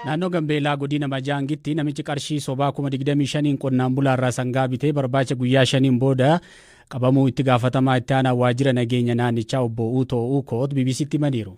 Naannoo Gambeellaa godina Majaangitti namichi qarshii sobaa 25,000 qonnaan bulaarraa sangaa bitee barbaacha guyyaa 5n booda qabamuu itti gaafatamaa itti aanaa waajjira nageenya naannichaa obbo Uutoo Uukoot BBCtti himaniiru.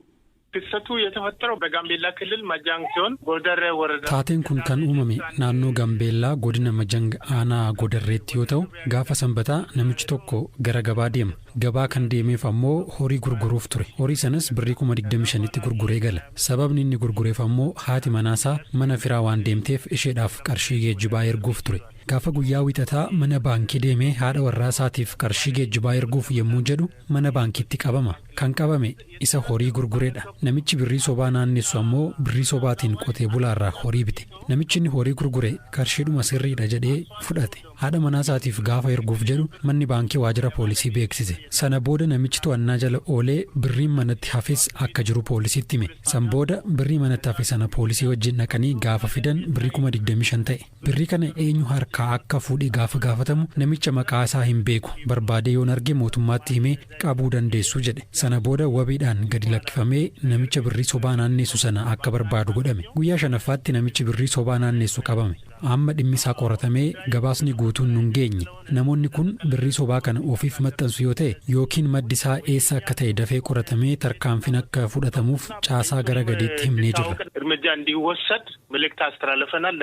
ክስተቱ የተፈጠረው በጋምቤላ ክልል ማጃንግ ዞን ጎደሬ ወረዳ Taateen kun kan uumame naannoo Gambeellaa godina Majang aanaa Godarreetti yoo ta'u, gaafa Sanbataa namichi tokko gara gabaa deema. Gabaa kan deemeef ammoo horii gurguruuf ture. Horii sanas birrii 25,000tti gurguree gala. Sababni inni gurgureef ammoo haati manaasaa mana firaa waan deemteef isheedhaaf qarshii geejjibaa erguuf ture. Gaafa guyyaa Wiixataa mana baankii deemee haadha warraa isaatiif qarshii geejjibaa erguuf yommuu jedhu mana baankiitti qabama. Kan qabame isa horii gurgureedha. Namichi birrii sobaa naannessu ammoo birrii sobaatiin qotee bulaarraa horii bite. Namichi inni horii gurgure qarshiidhuma sirriidha jedhee fudhate. Haadha manaa isaatiif gaafa erguuf jedhu manni baankii waajjira poolisii beeksise. Sana booda namichi to'annaa jala oolee birriin manatti hafes akka jiru poolisiitti hime. San booda birrii manatti hafe sana poolisii wajjin dhaqanii gaafa fidan birrii 25,000 ta'e. Birrii kana eenyu harkaa akka fuudhe gaafa gaafatamu namicha maqaa isaa hin beeku, barbaadee yoon arge mootummaatti himee qabuu dandeessu jedhe. Sana booda wabiidhaan gadi lakkifamee namicha birrii sobaa naannessu sana akka barbaadu godhame. Guyyaa shanaffaatti namichi birrii sobaa naannessu qabame. Amma dhimmi isaa qoratamee gabaasni guutuun nun geenye. Namoonni kun birrii sobaa kana ofiif maxxansu yoo ta'e yookiin maddi isaa eessa akka ta'e dafee qoratamee tarkaanfiin akka fudhatamuuf caasaa gara gadiitti himnee jirra. እርምጃ እንዲወሰድ መልእክት አስተላልፈናል።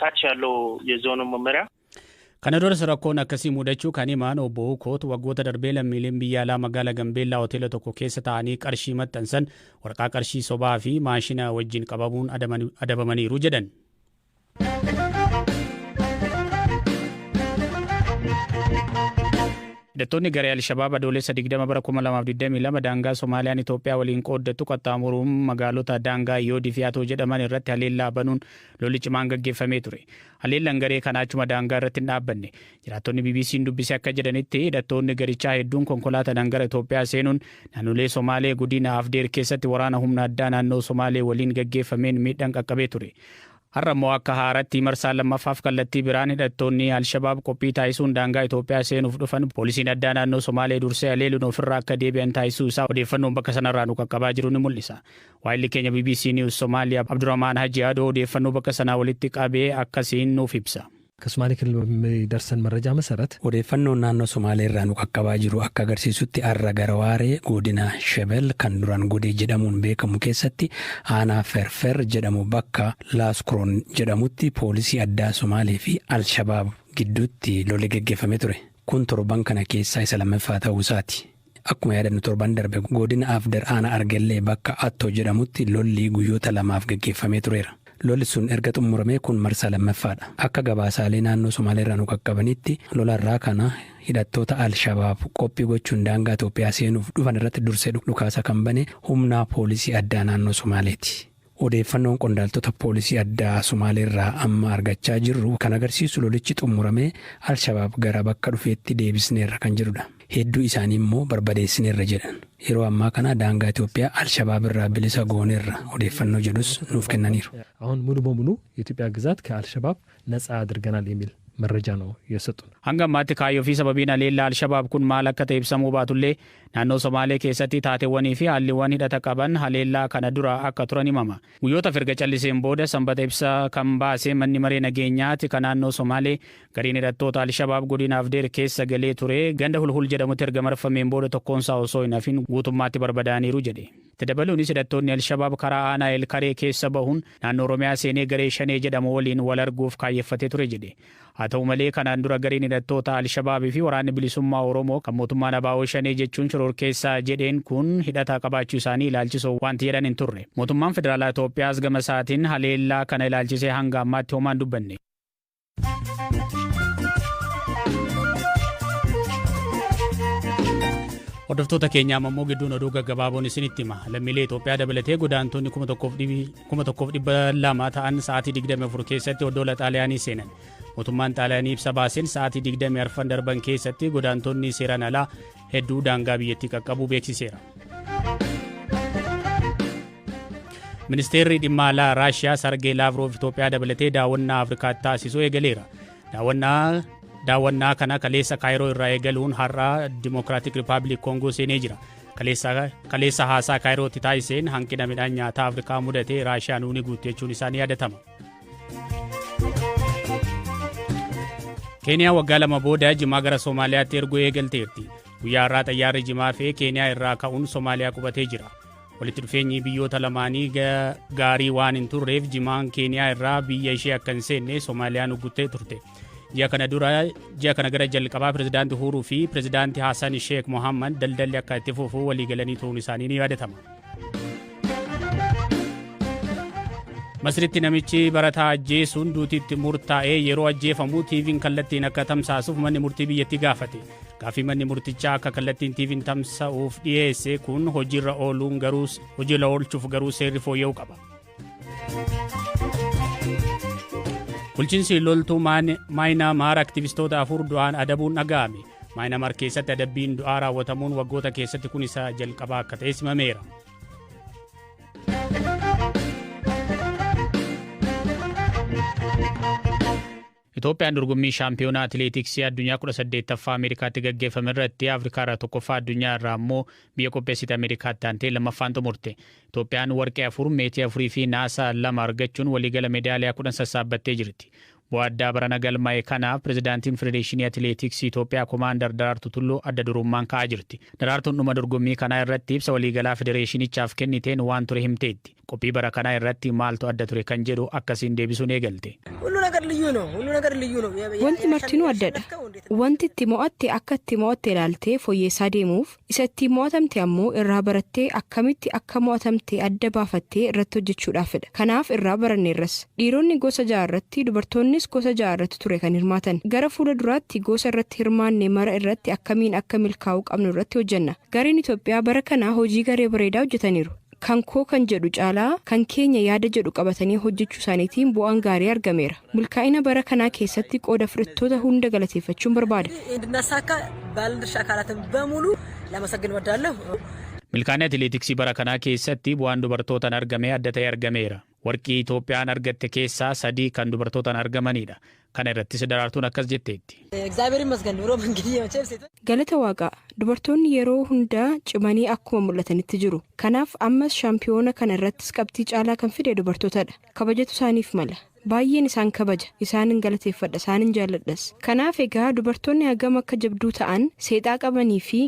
ታች ያለው የዞኑ መመሪያ Kana duras rakkoon akkasii mudachuu kan himan obbo Ukoot, waggoota darbee lammiileen biyya alaa magaala Gambeellaa hoteela tokko keessa taa'anii qarshii maxxansan waraqaa qarshii sobaa fi maashina wajjin qabamuun adabamaniiru jedhan. Hidhattoonni garee Alshabaab Adoolessa 20 bara 2022 daangaa Somaaliyaan Itoophiyaa waliin qooddattu qaxxaamuruun magaalota daangaa Yoodii fi Atoo jedhaman irratti haleellaa banuun lolli cimaan gaggeeffamee ture. Haleellaan garee kanaa achuma daangaa irratti hin dhaabbanne. Jiraattonni BBC'n dubbise akka jedhanitti, hidhattoonni garichaa hedduun konkolaataadhaan gara Itoophiyaa seenuun naannolee Somaalee godina Afdeer keessatti waraana humna addaa naannoo Somaalee waliin gaggeeffameen miidhaan qaqqabee ture. Har'a immoo akka haaratti marsaa lammaffaaf kallattii biraan hidhattoonni Alshabaab qophii taasisuun daangaa Itoophiyaa seenuuf dhufan poolisiin addaa naannoo Somaalee dursee haleeluun ofirraa akka deebi'an taasisuu isaa odeeffannoon bakka sanarraa nu qaqqabaa jiru ni mul'isa. Waayilli keenya BBC News Somaaliyaa Abdurrahmaan Haji Adoo odeeffannoo bakka sanaa walitti qabee akkasiin nuuf ibsa. ከሶማሌ ክልል በሚደርሰን መረጃ መሰረት Odeeffannoon naannoo Somaalee irraa nu qaqqabaa jiru akka agarsiisutti, har'a gara waaree godina Shebel kan duraan Godee jedhamuun beekamu keessatti aanaa Ferfer jedhamu bakka Laaskroon jedhamutti poolisii addaa Somaalee fi Alshabaab gidduutti lolli geggeeffamee ture. Kun torban kana keessaa isa lammaffaa ta'uu isaati. Akkuma yaadannu, torban darbe godina Afdar aanaa Argellee bakka Attoo jedhamutti lolli guyyoota 2f geggeeffamee tureera. Lolli sun erga xumuramee kun marsaa lammaffaadha. Akka gabaasaalee naannoo Somaalee irraa nu qaqqabanitti, lolarraa kana hidhattoota Alshabaab qophii gochuun daangaa Itoophiyaa seenuuf dhufan irratti dursee dhukaasa kan bane humna poolisii addaa naannoo Somaaleeti. Odeeffannoon qondaaltota poolisii addaa Somaalee irraa amma argachaa jirru kan agarsiisu lolichi xumuramee Alshabaab gara bakka dhufeetti deebisneerra kan jedhudha. Hedduu isaanii immoo barbadeessineerra jedhan. Yeroo ammaa kana daangaa Itoophiyaa Alshabaab irraa bilisa gooneerra odeeffannoo jedhus nuuf kennaniiru. አሁን ሙሉ በሙሉ የኢትዮጵያ ግዛት ከአልሸባብ ነጻ አድርገናል የሚል መረጃ ነው የሰጡን። Hanga ammaatti kaayyoo fi sababiin haleellaa Alshabaab kun maal akka ta'e ibsamuu baatullee, naannoo Somaalee keessatti taateewwanii fi haalliiwwan hidhata qaban haleellaa kana dura akka turan himama. Guyyoota erga calliseen booda Sanbata ibsa kan baase manni maree nageenyaati kan naannoo Somaalee, gariin hidhattoota Alshabaab godina Afdeer keessa galee ture ganda Hulhul jedhamutti erga marfameen booda tokkoonsaa osoo hin hafin guutummaatti barbadaaniiru jedhe. Itti dabaluunis hidhattoonni Alshabaab karaa aanaa Elkaree keessa bahuun naannoo Oromiyaa seenee garee Shanee jedhamu waliin wal arguuf kaayyeffatee ture jedhe. Haa ta'u malee, kanaan dura gariin hidhattoota Alshabaabii fi waraanni bilisummaa Oromoo kan mootummaan ABO Shanee jechuun shororkeessaa jedheen kun hidhata qabaachuu isaanii ilaalchisoo wanti jedhan hin turre. Mootummaan Federaalaa Itoophiyaas gama isaatiin haleellaa kana ilaalchisee hanga ammaatti homaan dubbanne. Hordoftoota keenyaa, ammoo gidduun oduu gaggabaaboon isinitti hima. Lammiilee Itoophiyaa dabalatee godaantonni 1200 ta'an sa'aatii 24 keessatti oddoola Xaaliyaanii seenan. Mootummaan Xaaliyaanii ibsa baaseen sa'aatii 24 darban keessatti godaantonni seeraan alaa hedduu daangaa biyyattii qaqqabuu beeksiseera. Ministeerri dhimma alaa Raashiyaa Sargee Laavroof Itoophiyaa dabalatee daawwannaa Afrikaatti taasisuu eegaleera. Daawwannaa kana kaleessa Kaayiroo irraa eegaluun har'a Dimokiraatik Rippaabilik Koongoo seenee jira. Kaleessa haasaa Kaayirootti taasiseen hanqina midhaan nyaataa Afrikaa mudate Raashiyaan ni guutte jechuun isaa ni yaadatama. Keeniyaa waggaa 2 booda jimaa gara Somaaliyaatti erguu eegalteerti. Guyyaa har'aa xayyaarri jimaa fe'ee Keeniyaa irraa ka'uun Somaaliyaa qubatee jira. Walitti dhufeenyi biyyoota lamaanii gaarii waan hin turreef jimaan Keeniyaa irraa biyya ishee akka hin seenne Somaaliyaan uguttee turte. Ji'a kana dura ji'a kana gara jalqabaa Pirezidaanti Uhuruu fi Pirezidaanti Hassan Sheekh Mohammad daldalli akka itti fufu walii galanii turuun isaanii ni yaadatama. Masritti namichi barataa ajjeesuun duutiitti murtaa'ee yeroo ajjeefamu TV'n kallattiin akka tamsaasuuf manni murtii biyyattii gaafate. Gaaffii manni murtichaa akka kallattiin TV'n tamsa'uuf dhiyeesse kun hojiirra ooluun garuu hojiirra oolchuuf garuu seerri fooyya'uu qaba. Bulchiinsi loltuu Maayinaamaar aktivistoota 4 du'aan adabuun dhaga'ame. Maayinaamaar keessatti adabbiin du'aa raawwatamuun waggoota keessatti kun isa jalqabaa akka ta'e simameera. Itoophiyaan dorgommii shaampiyoonaa atileetiksii addunyaa 18ffaa Ameerikaatti gaggeeffame irratti Afrikaa irraa tokkoffaa, addunyaa irraa immoo biyya qopheessite Ameerikaatti aantee lammaffaan xumurte. Itoophiyaan warqee 4, meetii 4 fi naasaa 2 argachuun waliigala meedaaliyaa 10 sassaabbattee jirti. Bu'aa addaa barana galmaa'e kanaaf pirezidaantiin Federeeshinii Atileetiksii Itoophiyaa Komaandar Daraartuu Tulluu adda durummaan ka'aa jirti. Daraartuun dhuma dorgommii kanaa irratti ibsa waliigalaa federeeshinichaaf kenniteen waan ture himteetti. Qophii bara kanaa irratti maaltu adda ture kan jedhu akkasiin deebisuun eegalte. ሁሉ ነገር ልዩ ነው። ሁሉ ነገር ልዩ ነው። Wanti martinuu addadha. Wanti itti mo'atte akka itti mo'atte ilaaltee fooyyessaa deemuuf, isa itti mo'atamte ammoo irraa barattee akkamitti akka mo'atamte adda baafattee irratti hojjechuudhaafidha. Kanaaf irraa baranneerras. Dhiironni gosa ja'a irratti, dubartoonnis gosa ja'a irratti ture kan hirmaatan. Gara fuula duraatti gosa irratti hirmaanne mara irratti akkamiin akka milkaa'uu qabnu irratti hojjenna. Gareen Itoophiyaa bara kana hojii garee bareedaa hojjetaniiru. Kan koo kan jedhu caalaa kan keenya yaada jedhu qabatanii hojjechuu isaaniitiin bu'aan gaarii argameera. Milkaa'ina bara kanaa keessatti qooda fudhattoota hunda galateeffachuun barbaada. እንድናሳካ ባለድርሻ አካላትን በሙሉ ላመሰግን እወዳለሁ። Milkaa'ina atileetiksii bara kanaa keessatti bu'aan dubartootaan argame adda ta'e argameera. Warqii Itoophiyaan argatte keessaa 3 kan dubartootaan argamanidha. Kana irrattis Daraartuun akkas jetteetti. እግዚአብሔር ይመስገን ኑሮ እንግዲህ መቼም ሴቶች Galata Waaqaa, dubartoonni yeroo hundaa cimanii akkuma mul'atanitti jiru. Kanaaf ammas shaampiyoona kana irrattis qabxii caalaa kan fide dubartootadha. Kabajatu isaaniif mala. Baay'een isaan kabaja, isaanin galateeffadha, isaanin jaalladhas. Kanaaf egaa dubartoonni hagam akka jabduu ta'an, seexaa qabanii fi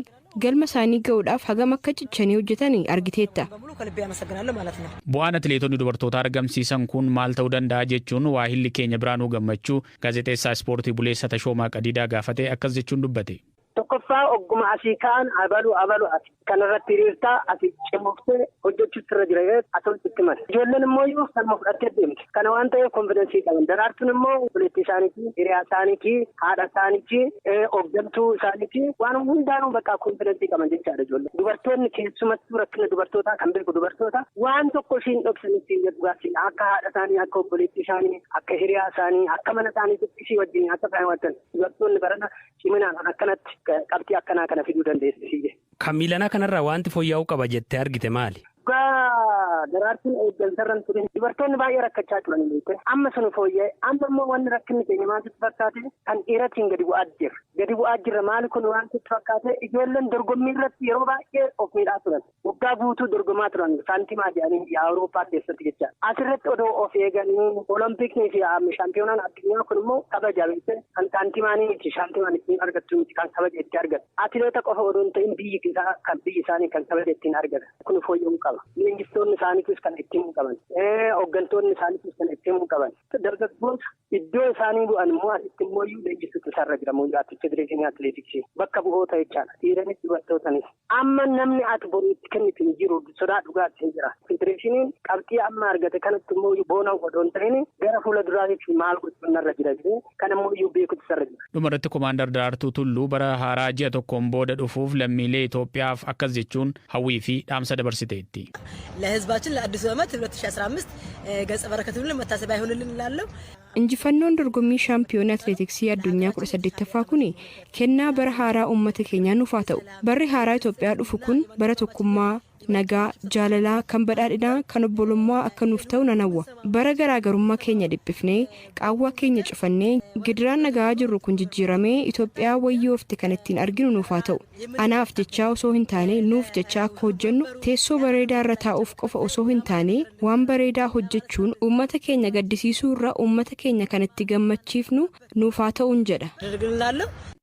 galma isaanii ga'uudhaaf hagam akka cichanii hojjetan argiteetta. በሙሉ ከልቤ አመሰግናለሁ ማለት ነው። Bu'aan atileetonni dubartootaa argamsiisan kun maal ta'uu danda'a jechuun waahilli keenya Biraanuu Gammachuu gaazexeessaa ispoortii Buleessa Tashoomaa Qadiidaa gaafate akkas jechuun dubbate. Tokkoffaa, ogguma asii ka'an abalu abalu ati kanarratti hiriirtaa asii cimoftee hojjechuutti irra jira asumatti itti mala. Ijoolleen immoo yoo kanuma fudhattee deemte. Kana waan ta'eef confidence qaban. Daraartuun immoo obboleettii isaaniiti, hiriyaa isaaniiti, haadha isaaniiti, hooggantuu isaaniiti. Waan hundaanuu bakka confidence qaban jechaadha ijoolleen. Dubartoonni keessumattuu rakkina dubartootaa kan beeku dubartoota, waan tokko ishiin dhoksanitti dhugaatti akka haadha isaanii, akka obboleettii isaanii, akka hiriyaa isaanii, akka mana isaaniitti ishii wajjin akka isaan wajjin dubartoonni barana ciminaan akkanatti qabxii akkanaa kana fiduu dandeessi. Kan miilanaa kanarraa wanti fooyya'uu qaba jettee argite maali? Dhugaa, Daraartuun eeggansarran ture. Dubartoonni baay'ee rakkachaa turan beekte. Amma sun fooyya'e. Amma immoo wanni rakkinni keenya maaltu fakkaate, kan dhiiratiin gadi bu'aa jira. Gadi bu'aa jirra, maali kun waan sitti fakkaate, ijoolleen dorgommii irratti yeroo baay'ee of miidhaa turan. Waggaa guutuu dorgomaa turan saantimaa jedhanii Awurooppaa keessatti jecha. Asirratti odoo of eeganii, Olompikii fi shaampiyoonaan addunyaa kun immoo kabaja beekte, kan saantimaanii miti, saantimaan ittiin argattu miti, kan kabaja itti argatu. Atileeta qofa odoo hin ta'in biyyi isaa kan biyyi isaanii kan kabaja ittiin argata. Kun fooyya'uu qaba. Leenjistoonni isaaniitis kan itti himuu qaban. Hooggantoonni isaaniitis kan itti himuu qaban. Dargaggoota iddoo isaanii bu'an immoo asitti immoo leenjistuutu isarra jira mooyyaatti federeeshinii atileetiksii bakka bu'oota jechaadha. Dhiiranis dubartootanis. Amma namni ati boru itti kennitu hin jiru, sodaa dhugaatti hin jira. Federeeshiniin qabxii amma argate kanatti immoo boona odoo hin ta'in gara fuula duraatiif maal gochuun narra jira jedhee kan immoo iyyuu beekutu isarra jira. Dhumarratti Komaandar Daraartuu Tulluu bara haaraa ji'a tokkoon booda dhufuuf lammiilee Itoophiyaaf akkas jechuun hawwii fi dhaamsa dabarsiteetti. ለህዝባችን ለአዲሱ ዓመት 2015 ገጸ በረከት ይሁንልን፣ መታሰቢያ ይሁንልን እላለሁ። Injifannoon dorgommii shaampiyoonii atileetiksii addunyaa 18ffaa kun kennaa bara haaraa uummata keenyaa nuuf haa ta'u. Barri haaraa Itoophiyaa dhufu kun bara tokkummaa, Nagaa, jaalalaa, kan badhaadhinaa, kan obbolummaa akka nuuf ta'u nan hawwa. Bara garaagarummaa keenya dhiphifnee, qaawwaa keenya cufannee, gidiraan nagaa jirru kun jijjiiramee Itoophiyaa wayyoofte kan ittiin arginu nuuf haa ta'u. Anaaf jechaa osoo hin taane nuuf jechaa akka hojjennu, teessoo bareedaa irra taa'uuf qofa osoo hin taane waan bareedaa hojjechuun uummata keenya gaddisiisuu irra uummata keenya kan itti gammachiifnu nuuf haa ta'uun jedha. ያደርግልላለሁ።